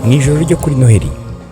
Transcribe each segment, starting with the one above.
Mu ijoro ryo kuri Noheli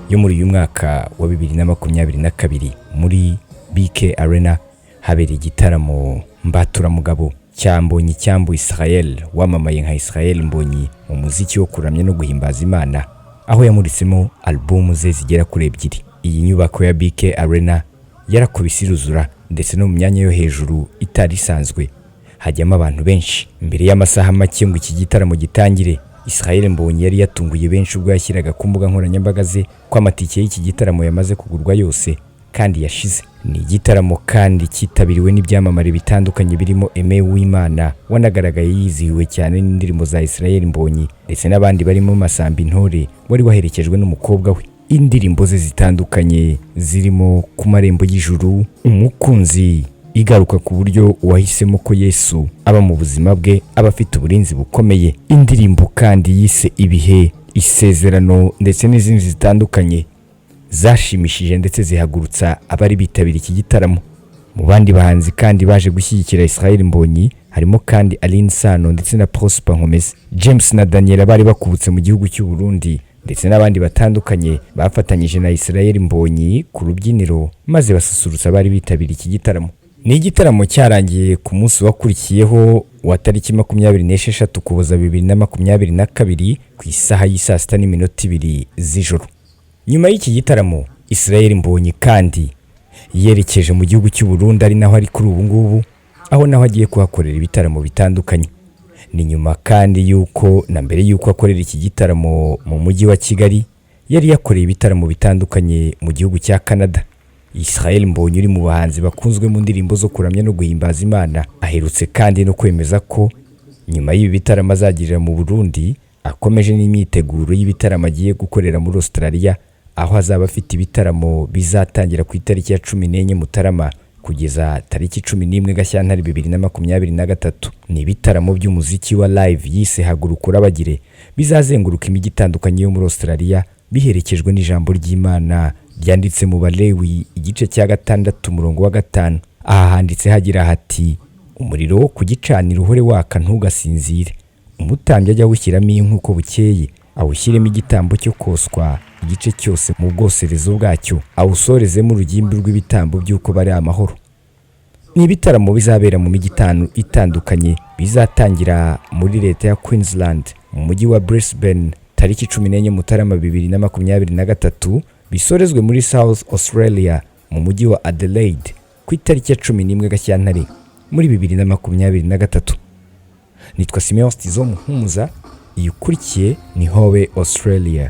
yo muri uyu mwaka wa 2022, muri BK Arena habereye igitaramo mbaturamugabo cya Mbonyicyambu Israel, wamamaye nka Israel Mbonyi mu muziki wo kuramya no guhimbaza Imana, aho yamuritsemo alubumu ze zigera kuri ebyiri. Iyi nyubako ya BK Arena yarakubise iruzura, ndetse no mu myanya yo hejuru itari isanzwe hajyamo abantu benshi. Mbere y'amasaha make ngo iki gitaramo gitangire, Israel Mbonyi yari yatunguye benshi ubwo yashyiraga ku mbuga nkoranyambaga ze ko amatike y'iki gitaramo yamaze kugurwa yose kandi yashize. Ni igitaramo kandi cyitabiriwe n'ibyamamare bitandukanye birimo Aime Uwimana, wanagaragaye yizihiwe cyane n'indirimbo za Israel Mbonyi, ndetse n'abandi barimo Masamba Intore wari waherekejwe n'umukobwa we. Indirimbo ze zitandukanye zirimo "Ku Marembo y'Ijuru", "Umukunzi", igaruka ku buryo uwahisemo ko Yesu aba mu buzima bwe aba afite uburinzi bukomeye, indirimbo kandi yise "Ibihe", "Isezerano", ndetse n'izindi zitandukanye zashimishije ndetse zihagurutsa abari bitabiriye iki gitaramo. Mu bandi bahanzi kandi baje gushyigikira Israel Mbonyi harimo kandi Alyn Sano ndetse na Prosper Nkomezi. James na Daniela bari bakubutse mu gihugu cy'u Burundi, ndetse n'abandi batandukanye bafatanyije na Israel Mbonyi ku rubyiniro, maze basusurutsa abari bitabiriye iki gitaramo. Ni igitaramo cyarangiye ku munsi wakurikiyeho wa tariki 26 Ukuboza 2022 ku isaha y'i 6:02 z'ijoro. Nyuma y'iki gitaramo, Israel Mbonyi kandi yerekeje mu gihugu cy'u Burundi, ari naho ari kuri ubu ngubu, aho naho agiye kuhakorera ibitaramo bitandukanye. Ni nyuma kandi y'uko na mbere y'uko akorera iki gitaramo mu mujyi wa Kigali, yari yakoreye ibitaramo bitandukanye mu gihugu cya Canada. Israel Mbonyi, uri mu bahanzi bakunzwe mu ndirimbo zo kuramya no guhimbaza Imana, aherutse kandi no kwemeza ko nyuma y'ibi bitaramo azagirira mu Burundi, akomeje n'imyiteguro y'ibitaramo agiye gukorera muri Australia, aho azaba afite ibitaramo bizatangira ku itariki ya 14 Mutarama kugeza tariki 11 Gashyantare 2023. Ni ibitaramo by'umuziki wa live yise "Haguruka Urabagire", bizazenguruka imijyi itandukanye yo muri Australia, biherekejwe n'ijambo ry'Imana ryanditse mu Balewi igice cya 6 umurongo wa 5. Aha handitse hagira hati: "Umuriro wo ku gicaniro uhore waka, ntugasinzire. Umutambyi ajya awushyiramo inkwi uko bukeye, awushyiremo igitambo cyo koswa igice cyose mu bwoserezo bwacyo, awusorezemo urugimbu rw'ibitambo by'uko bari amahoro." Ni ibitaramo bizabera mu mijyi itanu itandukanye, bizatangira muri leta ya Queensland mu mujyi wa Brisbane tariki 14 Mutarama 2023, bisorezwe muri South Australia mu mujyi wa Adelaide ku itariki ya 11 Gashyantare muri 2023. Nitwa Simeon Stizo Muhumuza, iyi ukurikiye ni Hobe Australia.